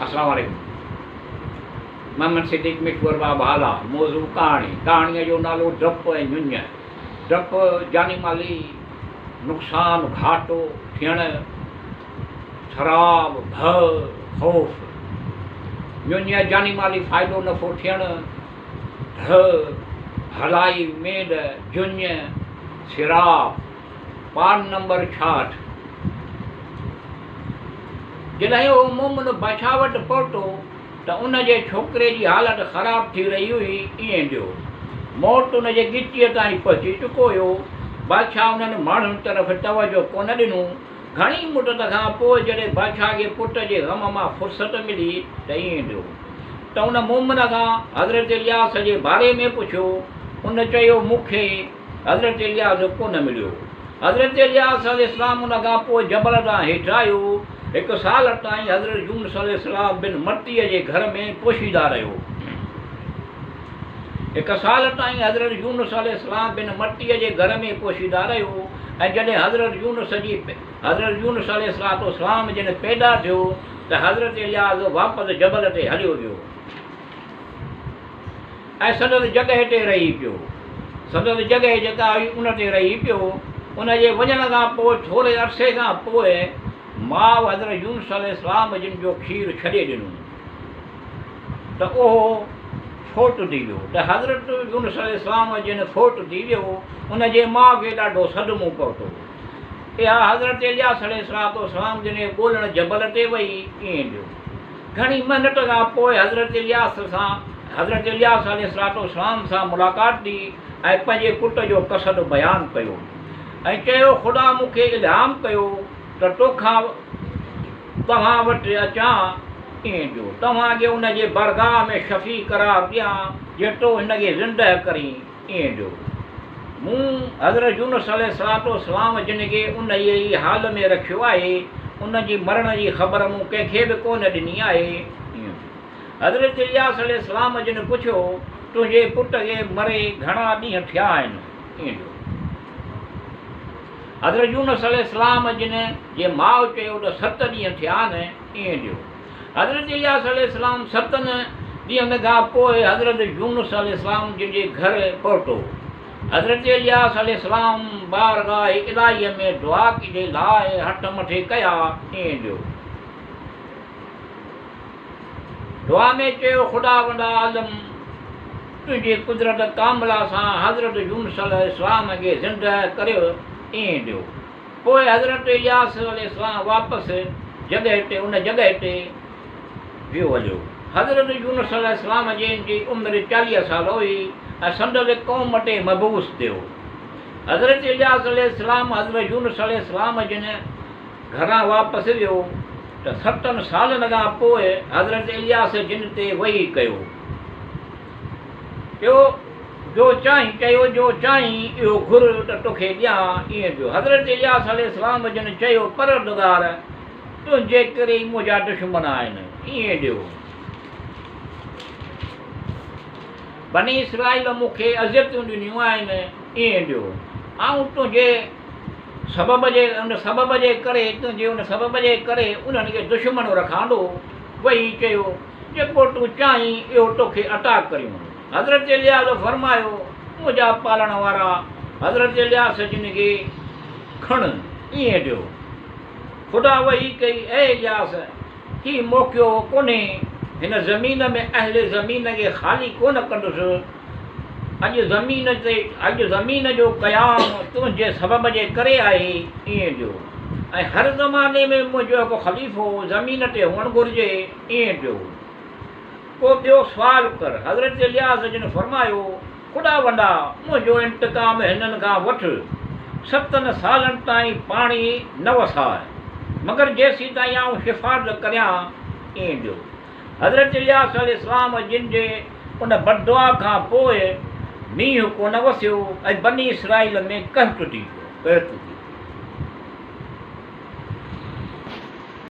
السلام عليڪم محمد صديق مشور باب هالا موضوع ڪهاڻي ڪهاڻيء جو نالو ڊپ ۽ ڃڃ ڊپ جاني مالي نقصان گهاٽو ٿيڻ سراب ڀؤ خوف ڃڃ جاني مالي فائدو نفعو ٿيڻ ڍء ڀلائي ميڏ جڃ سراب پان نمبر 66. جڏهن اهو مومن بادشاهه وٽ پهتو ته ان جي ڇوڪري جي حالت خراب ٿي رهي هئي، ائين جو موت ان جي ڳچيء تائين پهچي چڪو هيو. بادشاهه انهن ماڻهن طرف توجهه ڪونه ڏنو. گهڻي مدت کان پوء جڏهن بادشاهه کي پٽ جي غم مان فرصت ملي ته ائين جو ته ان مومن کان حضرت الياس جي باري ۾ پڇيو. ان چيو، مون کي. حضرت الياس ڪونه مليو. حضرت الياس عليه السلام ان کان پوء جبل تان هيٺ آيو. هڪ سال تائين حضرت يونس عليه السلام بن متيء جي گهر ۾ پوشيده رهيو. هڪ سال تائين حضرت يونس عليه السلام بن متيء جي گهر ۾ پوشيده رهيو ۽ جڏهن حضرت يونس جي حضرت يونس عليه السلام جن پيدا ٿيو ته حضرت الياس واپس جبل تي هليو ويو. ۽ سندس جڳهه تي رهي پيو. سندس جڳهه جيڪا هئي ان تي رهي پيو. ان جي وڃڻ کان پوء ٿوري عرصي کان پوء ماء حضرت يونس عليه السلام جن جو کير ڇڏي ڏنو ته اهو فوت ٿي ويو ته حضرت يونس عليه السلام جن فوت ٿي ويو ان جي ماء کي ڏاڍو صدمو پهتو. اها حضرت الياس عليه السلام جن کي ڳولڻ جبل تي وئي ائين جو گهڻي محنت کان پوء حضرت الياس سان حضرت الياس عليه الصلوة والسلام سان ملاقات ٿي ۽ پنهنجي پٽ جو قصد بيان ڪيو ۽ چيو خدا مون کي الهام ڪيو ته توکان توهان وٽ اچان ائين جو توهان کي ان جي بارگاهه ۾ شفيع قرار ڏيان جي تو هن کي زندهه ڪرين ائين جو مون حضرت يونس عليه الصلوة والسلام جن کي انهيء ئي حال ۾ رکيو آهي، ان جي مرڻ جي خبر مون ڪنهن کي به ڪونه ڏني آهي. ائين جو حضرت الياس عليه السلام جن پڇيو، تنهنجي پٽ کي مري گهڻا ڏينهن ٿيا آهن؟ ائين جو حضرت يونس عليه السلام جن جي ماء چيو ته ست ڏينهن ٿيا آهن. ائين جو حضرت الياس عليه السلام ستن ڏينهن کان پوء حضرت يونس عليه السلام جن جي گهر پهتو. حضرت الياس عليه السلام بارگاهه الاهيء ۾ دعا جي لاء هٿ مٿي ڪيا، ائين جو دعا ۾ چيو، خداوند عالم! تنهنجي قدرت ڪامله سان حضرت يونس عليه السلام کي زندهه ڪريو، ائين جو. پوء حضرت الياس عليه السلام واپس جڳهه تي ان جڳهه تي ويو هليو. حضرت يونس عليه السلام جن جي عمر 40 سال هئي ۽ سندس قوم تي مبعوث ٿيو. حضرت الياس عليه السلام حضرت يونس عليه السلام جن گهران واپس ويو ته ستن سالن کان پوء حضرت الياس جن تي وحي ڪيو. چيو، جو چاهين، چيو، جو چاهين اهو گهر ته توکي ڏيان. ائين جو حضرت الياس عليه السلام جن چيو، پروردگار! تنهنجي ڪري ئي منهنجا دشمن آهن. ائين ڏيو. بني اسرائيل مون کي اذيتون ڏنيون آهن. ائين ڏيو. آئون تنهنجي سبب جي ان سبب جي ڪري تنهنجي ان سبب جي ڪري انهن کي دشمن رکان ٿو. وحي چيو. جيڪو تون چاهين اهو توکي عطا ڪريون. حضرت الياس فرمايو، منهنجا پالڻ وارا! حضرت الياس جن کي کڻ، ائين ڏيو. خدا وحي ڪئي، اي الياس! هي موقعو ڪونهي، هن زمين ۾ اهل زمين کي خالي ڪونه ڪندس. اڄ زمين تي اڄ زمين جو قيام تنهنجي سبب جي ڪري آهي، ائين ڏيو. ۽ هر زماني ۾ منهنجو هڪ خليفو زمين تي هئڻ گهرجي. ائين پيو. ڪو ٻيو سوال ڪر. حضرت الياس جن فرمايو، خداوندا! منهنجو انتقام هنن کان وٺ. ستن سالن تائين پاڻي نه وساء، مگر جيسيتائين آئون شفاعت ڪريان. ائين پيو. حضرت الياس عليه السلام جن جي ان بددعا کان پوء مينهن ڪونه وسيو ۽ بني اسرائيل ۾ قحط ٿي پيو.